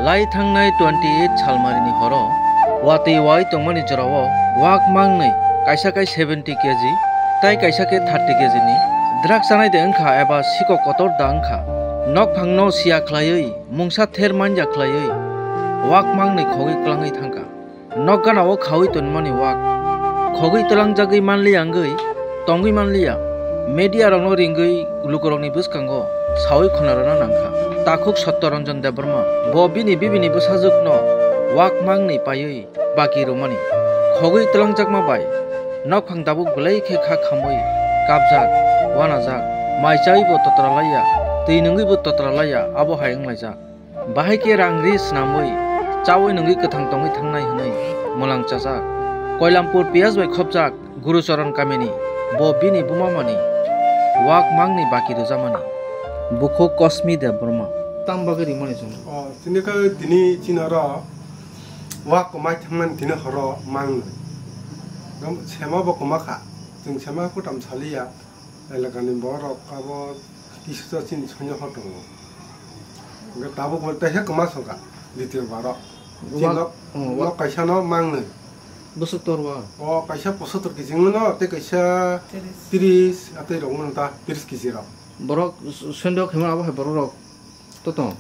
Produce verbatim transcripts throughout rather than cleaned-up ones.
Lai thangnai twenty eight salmarini horo watwi wai tongmani jorao wak mangnwi, kaisa khe seventy K G tei kaisa khe thirty K G ni drugs chanai de wngkha eba sikok kotor da wngkha, nokphangno siya khlaiwi, mungsa ther manya khlaiwi wak mangnwi khogwi klangwi thangkha. Nok gana o khaui tonmani wak. Khogwi twlangjagwi manliya wngwi tongwi manliya. Media rokno ringwi lukurokni bwskango saui khonarwna nangkha. Takhuk Satya Ranjan Debbarma bo bini bibini bwsajwkno wak mangni paiwi baki rwmani. Khogwi twlangjakma bai nokphang tabuk belai khe kha khamwi kapjak, wanajak, mai chaiwi bo totra laiya, twi nungwi bo totra laiya, abo hai wnglaijak. Bahai khe rang ri snamwi chaui nungwi kwthang tongwi thangnai hwnwi mwlang chajak. Koilampur P S bai khopjak Gurucharan kamini bo bini buma mani wak mangni baki rwjamani. Bukhuk Kosmi Debbarma. Tam bagwi rimani chwng? O, tini khe tini chini oro wak kwmai thangmani tini horo mangnwi. Sema bo kwma kha. Chwng sema kutam saliya. Elakani borok abo kisa chini sonya hor tongo. Hwnkhe tabuk bo tei he kwma songkha, ditio bar o. Chini nok, oh, nok kaisa no mangnwi. Bwswk torwa? O kaisa posotor kiching no, tei kaisa tris, atwi rok no ta tris kiching rok. Borok s-, sendok hima abo hai borok rok to tong?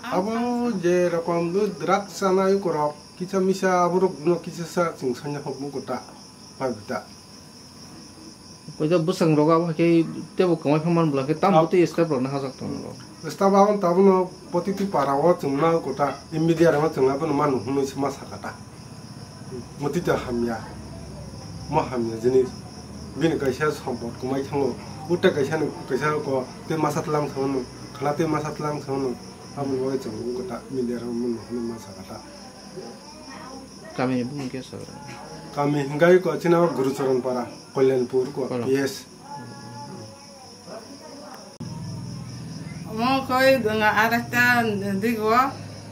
Abo je rokom drugs chanai ukorok, kisa misa aborok no kisa sa chwng sonya hor buko ta, pai buta. Koida bwsang rogo abo hai khe tebo kwmai phaimani bwla khe tam bwtwi staff rokno hajak tongo. Staff abo tabukno protiti para o chwng nang kota, media rokno chwng abono manu hwnwi se ma sakha ta. Motito hamya, mo hamya jinis. Bini kaisa sompot kwmai thango. Uta kaisa no kaisa ko tei masa tlang thangno, khwla tei masa tlang thangno. Aboni bagwi chwng wng kota media rok manu hwnwi ma sakha ta. Kamini bumung khe sagra. Kami hingkai ko chini o Gurucharan para, Kalyanpur ko P S. Omo koi dunga arekta digo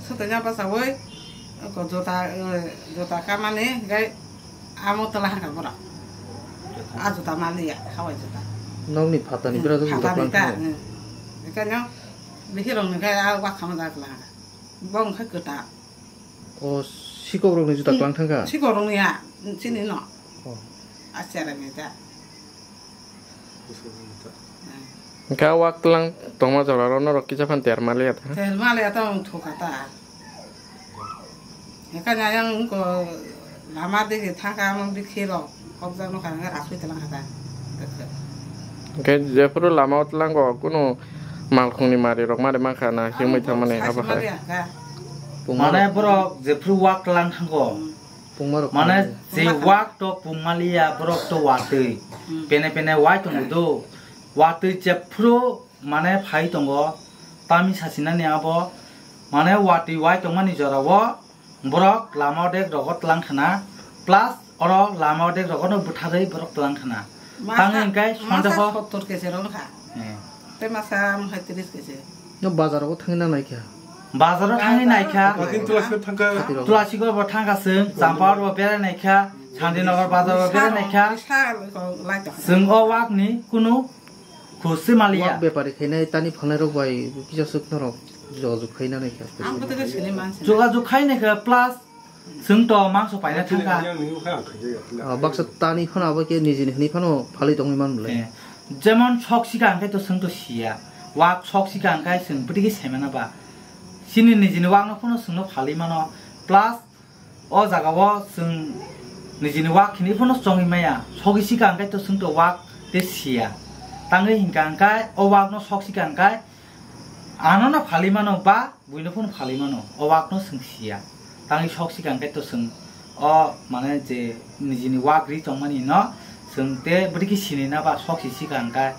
sotanya pasawi ko jota, jota kamani hingkai amo tola hangka bora. A jota maliya, hawai jota. Nokni phatani bera jota phatani ta. Hingkai no bihirong hingkai a wak khama da kla hangka. Bong khe kwtal. O, sikok rokni juda kwlang thangkha? Sikok rokni ya, chini no. Oh. A chera ni da. Hingkhe a wak kwlang tongma jora rok norok kisa phan ter maliya ta? Ter maliya ta wng thukha ta. Hingkhe ayang wngko lama digi thangkha, amang bikhi rok. Hokjak nokha hwnwi rasui tlang kha ta. Hwnkhe jephuru lama o tlango kunu malkhungni mari rok mari mankha na himwi thangmani abo hai. Mane borok jephuru wak tlang thango. Pungma rok mane je wak to pungmaliya borok to watwi. Hmm. Pene pene wai tongo do. Watwi jephuru mane phai tongo. Tami sasinani abo mane watwi wai tongmani jorao. Borok lama o dek rogo tlang khna, plus oro lama o dek rogo no bwtharwi borok tlang khna. Tang hingkai masa sondeho sottor keje rok kha. Eh. Tei masa mokhe tris keje. No bazar o thangwi na naikha. Bazar o thangwi naikha. Bazar o thangwi naikha. Tulasi go bo thangkha chwng, Champawar bo berai naikha, Santinagar bazar bo berai naikha. Chwng o wak ni kunu Khusi maliya. Wak bepari khainai tani phalnai rok bai kisa swk norok jogajog khaina nai kha. Ang bwtwi khe sini mansi. Jogajog khainai kha plus chwng to mangso paina thangkha. Ah, baksa tani phano abo khe nijini hwnwi phano phalwi tongwi man bwlai. Eh, jemon sok sika hwnkhe to chwng to siya. Wak sok sika hwnkhe chwng bwtwi khe saimana ba. Chini nijini wakno phano chwngno phalwi mano. Plus O jaga o chwng nijini wak hinwi phano chongwi maya, sogwi sika hwnkhe to chwng to wak tei siya. Tangwi hinkha hwnkhe o wak no sok sika hwnkhe ano no phalwi mano ba buino phano phalwi mano, o wak no chwng siya. Tangwi sok sika hwnkhe to chwng o mane je nijini wak ri tongmani no chwng tei bwrwi khe sinina ba sok si sika hwnkhe.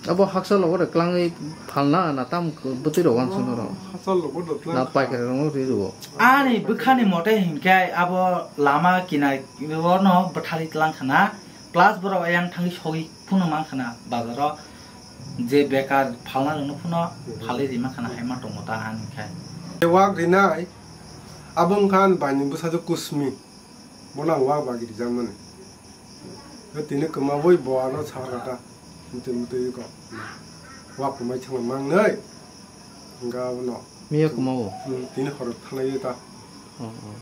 Abo haksa logo de klangwi phalna na tam bwtwi rok wansuk norok. Haksa logo de klang. Na paikari rok no ri rwo. Ani bwkhani mote hinkhe abo lama kinai o no bwtharwi tlang khna, plus borok ayang thangwi sogwi phano mang khna bazaro je bekar phalna rokno phano phalwi rima khna hai ma tongo ta ani khai. Wak rinai abo wngkha ani bai ni bwsajwk Kusmi. Bono ang wak bagi rijak mani. Tei tini kwma bui bo ano sakha ta. Mutui mutui ko. Wak kwmai thangma mangnai. Hingkha abono. Miya kuma o? Hmm, tini horo thanai ta. Oh, oh.